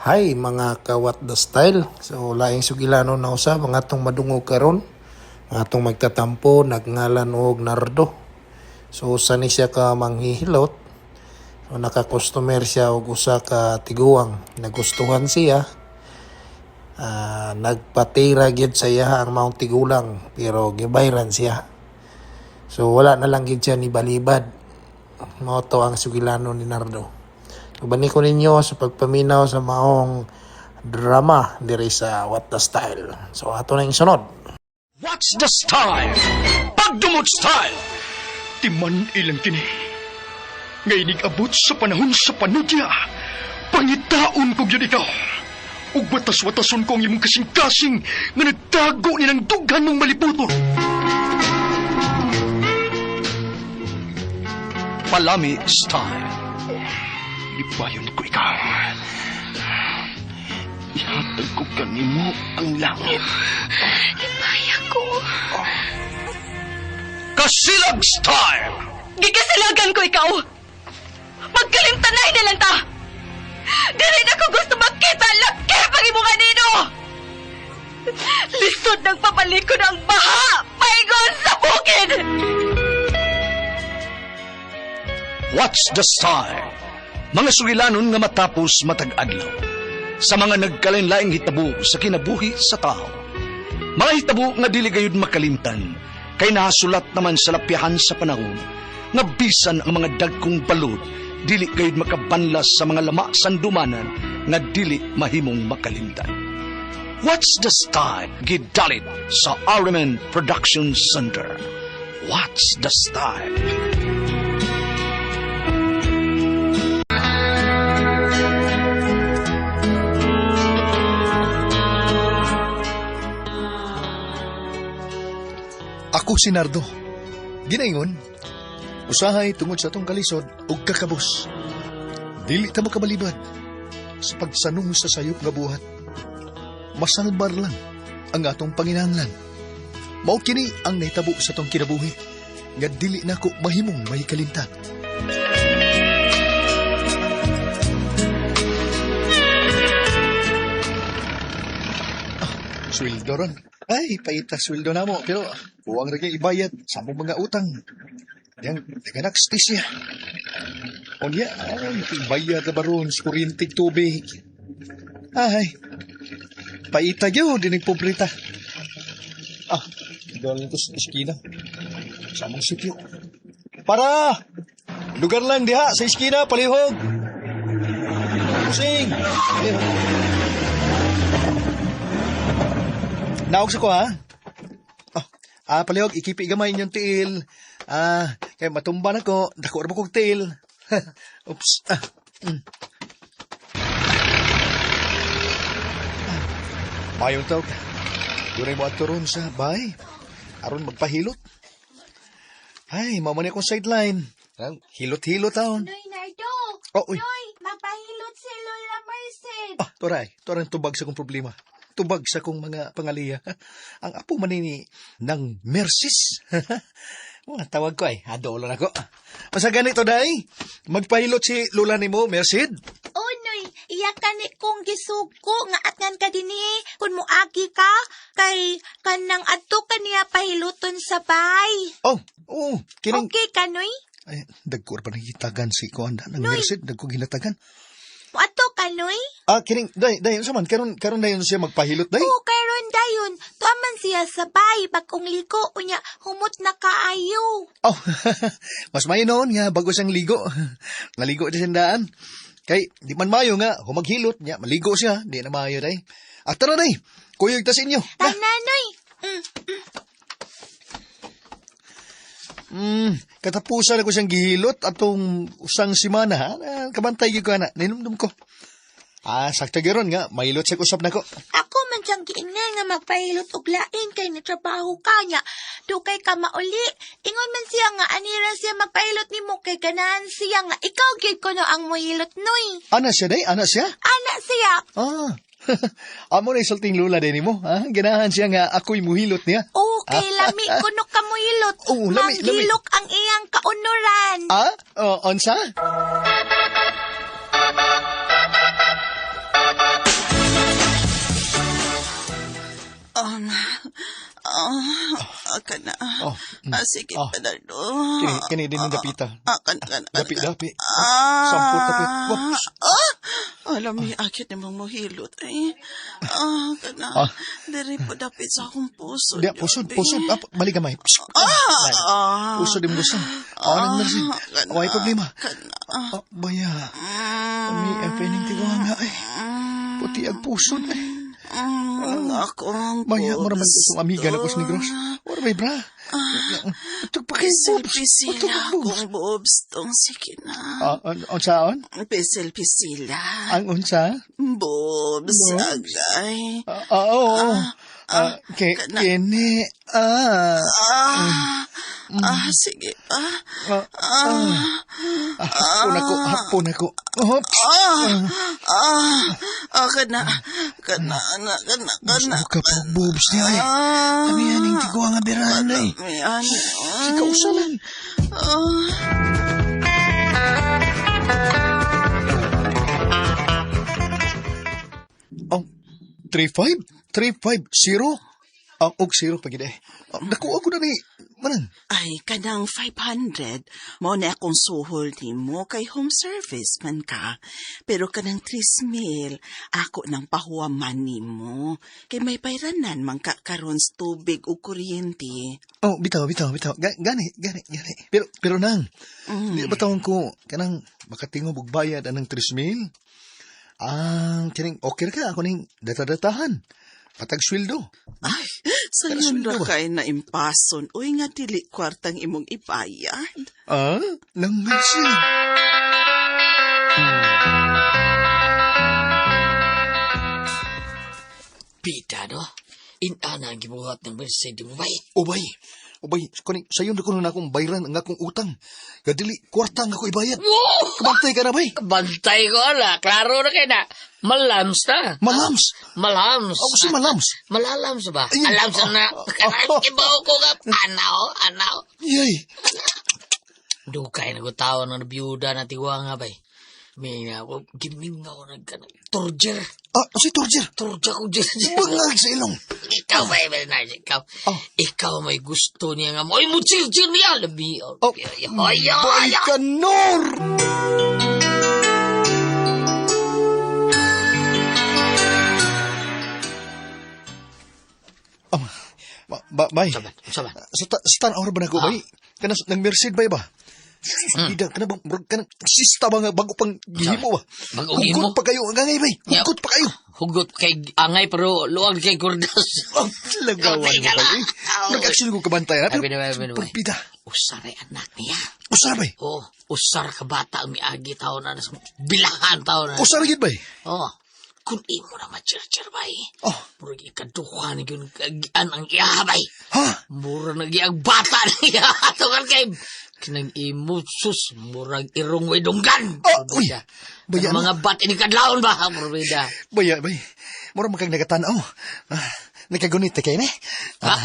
Hi mga ka-What the Style. So laing sugilano na usab ang atong madungog karon. Ang atong magtatampo nagngalan og Nardo. So usa ni siya ka manghihilot. So naka-customer siya og usa ka tiguang. Nagustuhan siya. Nagpatira gyud sa iya ang maong tigulang pero gibayran siya. So wala na lang gyud siya ni balibad. Mao to ang sugilano ni Nardo. Ubani ko ninyo sa pagpaminaw sa maong drama diri sa What the Style. So ato na yung sunod. What's the style? Pagdumot style! Timan ilang kini. Ngay abot sa panahon sa panudya. Pangitaon ko gyud ikaw. Ug watas-watason ko ang imong kasing-kasing nga nagtago ni ng dughan mong maliputon. Palami style. Libayon ko ikaw. Ihatag ko kanimo ang langit. Himaya ko. Kasilag style! Gikasilagan ko ikaw! Magkalimtanay na lang ta! Dili na ko gusto makita laki pag imo kanino! Lisod ng papalikon ang baha! Paingon sa bukid! What's the style? Mga sugilanon nga matapos matag adlaw. Sa mga nagkalain-laing hitabo sa kinabuhi sa tao. Mga hitabo nga dili gayud makalimtan, kay nahasulat naman sa lapyahan sa panahon, nga bisan ang mga dagkong balod, dili gayud makabanlas sa mga lama sandumanan nga dili mahimong makalimtan. What's the style? Gidalit sa Arimen Production Center. What's the style? Ako si Nardo. Ginaingon, usahay tungod sa atong kalisod ug kakabos. Dili ta makabalibad sa pagsanong sa sayop nga buhat. Masalbar lang ang atong panginahanglan. Mao kini ang nahitabo sa atong kinabuhi nga dili nako mahimong may kalimtan. Ah, sweldo ron. Ay, paita sweldo na mo. Pero kuwang ra kay ibayad sa among mga utang. Yang naganak siya. Unya, ay, ibayad na baron sa kuryente tubig. Ay, paita gyud dining pobreta. Ah, doon ko sa iskina. Sa among sityo. Para! Lugar lang diha sa iskina, palihog. Pusing! Palihog. Naog sa ko, ha? Palihog, ikipi gamay inyong tiil. Ah, kay matumba na ko, dako ra kog tiil. Oops. Ah. Mayong tawag. Dunay mo ato ron sa bay. Aron magpahilot. Ay, mao man akong sideline. Hilot-hilot taon. Noy, Nardo! Oh, uy. Noy, magpahilot si Lola Merced. Ah, toray, toray ang tubag sa kong problema. Tubag sa kong mga pangaliya. Ang apo man ni ng Mercis. Mga tawag ko ay, adolo na ko. Masa ganito, day? Magpahilot si Lola nimo, Merced? Oh, Noy, iya ka ni kong gisugo nga atngan ka dinhi kun moagi ka kay kanang adto ka niya pahiluton sa bay. Oh, oh, kining... Okay ka, Noy? Ay, dagko pa nagitagan si Kuan ng Noy. Merced, dagko ginatagan. Moadto ka, Noy? Ah, kining, day, day, unsa man, karon dayon siya magpahilot, day? Oo, karon dayon. Tuaman siya sa bay bagong ligo unya humot na kaayo. Oh, mas may noon nga bago siyang ligo. Naligo siya siyang daan. Kay, di man mayo nga, humaghilot niya, maligo siya, di na mayo, day. At tara, day, kuyog ta sa inyo. Na. Tanan, Noy. Katapusan ako siyang gihilot atong usang simana, ha? Kabantay gyud ko ana, ninumdum ko. Ah, sakto gyud nga, mahilot siya usap nako. Ako man siyang giingnan nga magpahilot og lain kay natrabaho ka niya. Dugay ka mauli. Ingon man siya nga anira siya magpahilot nimo kay ganahan siya nga ikaw gyud kuno ang mohilot, Noy. Ana siya, day? Ana siya? Ana siya. Ah. Amo na isulting lula din nimo, ha? Ganahan siya nga ako'y muhilot niya. Okay, lami kuno ka mohilot. Oo, lami, lami. Manghilok ang iyang kaunuran. Ah? Oh, onsa? Ah, kana. Oh, Ah, sige, Oh. Bernardo. Kini, kini din ang dapita. Ah, kana, kana, kana. Dapi, dapi. Ah. Sampot dapit. Whoops. Ah! Alam mi, akit ni mong mohilot, eh. Ah, kana. Ah. Diri po dapit sa akong puso. Diya, pusod, Joby. pusod. Ah, balik gamay. Psst. Ah! Ah! Pusod yung gusto. Ah, nang mersin. Kana, Way problema. Kana. Ah, baya. Ami, ang pining tiguan nga eh. Puti ang pusod eh. Ako ang Maya mo naman itong amiga na ko sa Negros. Ora may bra. Ito pa kay boobs. Ito Pisil-pisila boobs. akong boobs tong sige na. Ah, unsaon? Pisil-pisila. Ang unsa? Boobs, Boobs? agay. Ah, ah, oo. Ah, ke, kana. kini. Ah. Ah, ah, sige pa. Ah, ah. Ah, hapon ako, hapon ako. Oops. Ah, ah, ah, kana, kana, kana, kana, kana. Gusto ka pa boobs niya eh. Ah, Kami aning tiguan nga birahan eh. may ano. Si kausalan. Ah. Oh, 35? 350? Ang og zero pag eh. Nakuha ko na ni Manang. Ay, kanang 500, mo na akong suhol nimo kay home service man ka. Pero kanang 3,000, ako nang pahuwaman nimo. Kay may bayranan man ka karon sa tubig o kuryente. Oh, bitaw, bitaw, bitaw. Gani, gani, gani. Pero, pero nang, di ba taon ko, kanang makatingob og bayad anang 3,000? Ang kining, okay ra ka, ako ning data-datahan. Patag sweldo. Ay, Pero sayon sweldo ra ba? kay na impason. Uy nga dili kwartang imong ibayad. Ah, nang mercy. Pita, no? Inana ang gibuhat ng Mercedes mo, bay. Ubay, ubay, kuning, sayon na ko na akong bayran ang akong utang. Kadili, kwarta ang ako ibayad. Wow! Kabantay ka na, bay. Bantay ko, ala. Klaro na kay na. Malams na. Malams. Malams. Ako si Malams. Malalams ba? Ayun. Alams na. Oh. Ibaw ko ka. Anaw, anaw. Yay. Dukay na ko tao ng biyuda na tiwa nga, bay. May na, gimingaw na ka na. Torture. Ah, si Torger. Torture ko dyan. Bangag sa ilong. Ikaw, bay, Bernard. Ikaw. Oh. Ikaw may gusto niya nga mo. Ay, mo chill niya. Labi. Oh. Ay, ay, ay, Bay ay. kanor! Oh, ba, bay. Saban, saban. Sa tan-aw ra ba na ko, bay? Kana, nang Merced bay ba? Ida, kana bang, murag kana, sista ba nga, bago pang gihimo ba? Bago gihimo? Hugot pa kayo, ang angay, bay. Yeah. Hugot pa kayo. Hugot kay angay pero luwag kay kurdas. Ang lagawan mo, Ikaw, bay. ikaw. Nag-action ko kabantay, ha? Pero, Abi na, abi na, bay. pagpita. Usaray anak niya. Usara, bay. Oh, usar ka bata ang miagi tao na sa bilahan tao na. Usara gid, bay. Oh, kun imo na ma-churcher bay. Oh. Murag ikaduha ni yun kagian ang iya bay. Ha? Mura na ang bata niya. Tungan kay kinang imo sus murag irong way dunggan. Oh, uy. Baya, Baya, mga bat ini kadlawon ba murag Baya, bay. Mura man kang nagatanaw. Ah, nakagunit kay ne? Ah,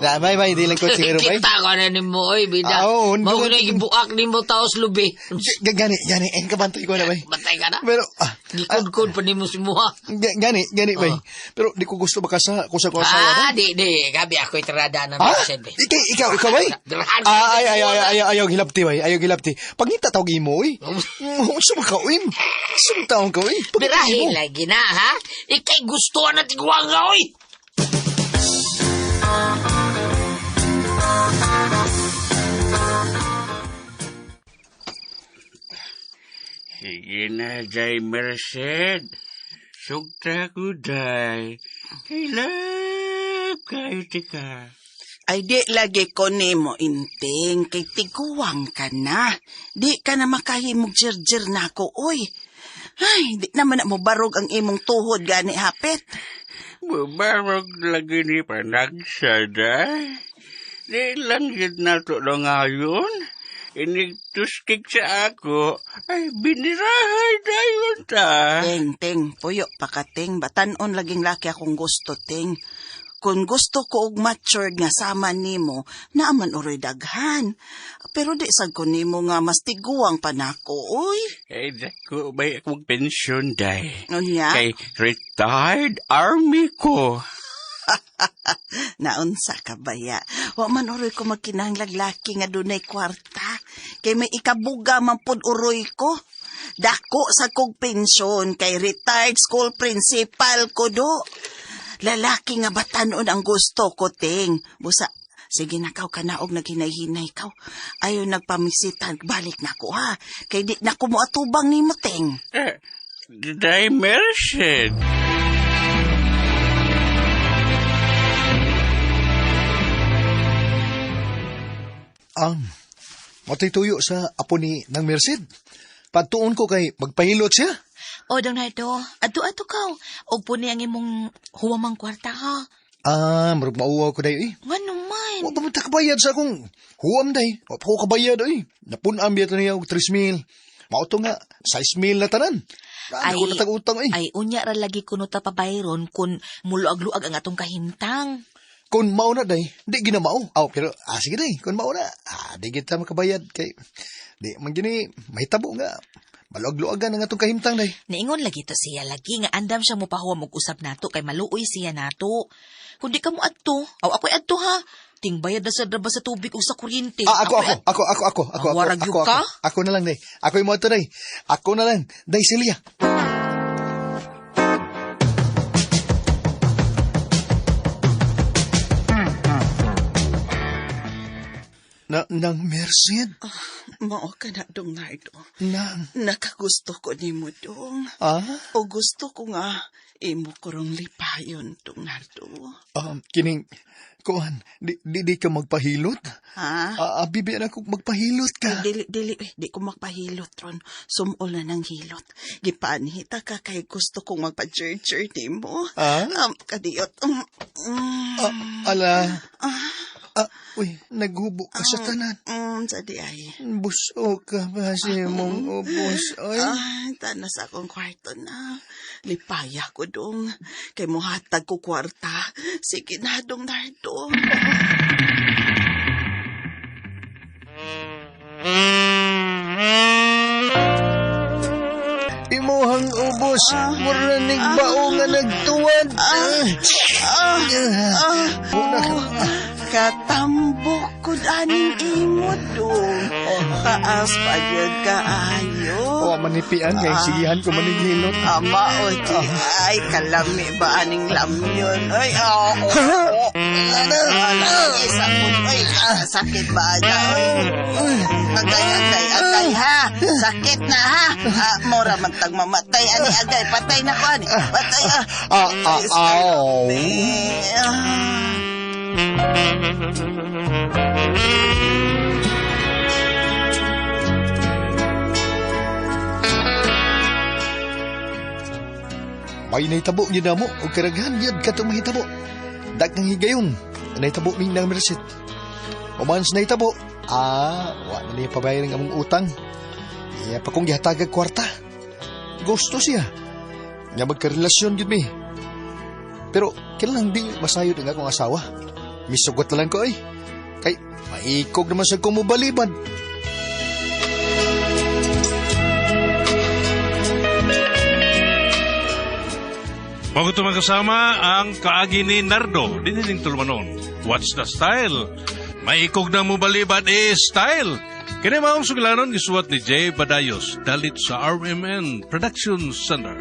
na, bay, bay, di lang ko siguro, bay. Kita ko na nimo oy bida. Ah, oo, Mao hindi na gibuak nimo taos lubi. Gani, gani, ang kabantay ko na, bay. Batay ka na. Pero, ah, Gikudkod pa nimo si Muha. gani, gani, bay. Pero di ko gusto makasa, kusa ko asawa, Ah, bay. di, di. Gabi ako itrada na Ha? Merced. bay. Ikaw, ikaw, ikaw, bay? Birahan. Ah, ay, ay, ay, ay, ayaw gilapti, bay. Ayaw gilapti. Pagngita tawag imo, oy. Unsa man ka, oy? Unsa man taong ka, oy? Pagngita Birahin imo. lagi na, ha? Ikay gusto na tigwang nga, oy! Sige na, Jay Merced. Sugta ko, Day. Kailap kayo tika. Ay di lagi ko nimo inting kay tiguang ka na. Di ka na makahimog jirjir na ako, oy. Ay, di naman na mo barog ang imong tuhod gani hapit. Bubarog lagi ni panagsa, Day. Di lang yun na to na ngayon. Inigtuskik sa ako, ay binirahay dayon ta. Ting, ting, puyo pa ka, ting. Batanon laging laki akong gusto, ting. Kung gusto ko og matured nga sama nimo, naaman uroy daghan. Pero di sad ko nimo nga mas tiguang pa nako, oy. Eh, dako ba'y akong pensyon, Day? Unya? Kay retired army ko. Naunsa ka baya. Wa man uroy ko magkinahanglag laki nga dunay kwarta. Kay may ikabuga man pud uroy ko. Dako sa kog pensyon kay retired school principal ko do. Lalaki nga batanon ang gusto ko, Ting. Busa, sige na kaw kanaog naghinay-hinay kaw. Ayo nagpamisitan, balik na ko ha. Kay di na ko moatubang nimo, Ting. Eh, Day Merced. Matoy tuyo sa apo ni ng Merced. Pagtuon ko kay magpahilot siya. O, Dong Nardo, adto-adto kaw. Og puni ang imong huwamang kwarta ha. Ah, murag mauwaw ko dayo eh. Ngano man? Wa pa man ta kabayad sa akong huwam day. Wa pa ko kabayad oy. Napun-am biya to niya og 3,000. Mao to nga 6,000 na tanan. Ay, ko natag utang oy. Ay, unya ra lagi kuno ta pabayron kun muluag-luag ang atong kahimtang. Kung mao na day, di ginamao. Aw, pero sige day, kung mao na, di kita makabayad kay di man gini mahitabo nga. Maluag-luagan ang atong kahimtang day. Niingon lagi to siya lagi nga andam siya mo pahuwam og usab nato kay maluoy siya nato. Kung di ka mo adto, aw ako'y adto ha. Ting bayad na sa draba sa tubig o sa kuryente. Ah, ako, Ako'y ako, ako, ako, ako, ako, Ang ako, warag ako, yun ka? ako, ako na lang, day. Ako yung mo day. Ako na lang. Day, Celia. Na, nang Merced? Mao ka na, Dong Nardo. Nang, Nakagusto ko nimo, Dong. ah? O gusto ko nga imo korong lipayon, Dong Nardo. Kining, kuan, di, di, di ka magpahilot? Ha? Ah, bibiyan ako magpahilot ka. Dili, dili, eh, di ko magpahilot ron. Sumol na ng hilot. Gipanhita ka kay gusto kong magpa-church nimo. Ah? Kadiyot. Ah, ala. Ah, uy, naghubo ka sa tanan. Sa di ay. Buso ka ba si mong ubos, oy? Ay, tanas akong kwarto na. Lipaya ko dong. Kay muhatag ko kwarta. Sige na, Dong Nardo. Imuhang ubos, muranig bao nga nagtuwad. Una ka. Katambok ko aning imo dong. Taas pa gyud kaayo. Wa manipian kay sigihan ko manighilot. Ama, o di ay, kalami ba aning lamyon? Ay, oo. Oh, oh, isa po. Ay, sakit ba na? Ay, agay, agay, agay, ha? Sakit na, ha? Ah, mura man tag mamatay. Ani, agay, patay na ko, ani. Patay, ah. Ah, ah, aw. Ah. May nahitabo gyud namo og karaghan gyud katong mahitabo. Daghang higayon nahitabo ning nang Merced. Uman sa nahitabo, wa na niya pabayaran ang among utang. Iya pa kong gihatagag kwarta. Gusto siya. Nga magkarelasyon gyud mi. Pero kailangan di masayod ang akong asawa. Misugot na lang ko ay. Kay maikog naman sa kumubalibad. Bago ito magkasama ang kaagi ni Nardo, diniling tulumanon. What's the style? Maikog na mubalibad eh, style! Kini maong sugilanon gisuwat ni Jay Badayos, dalit sa RMN Production Center.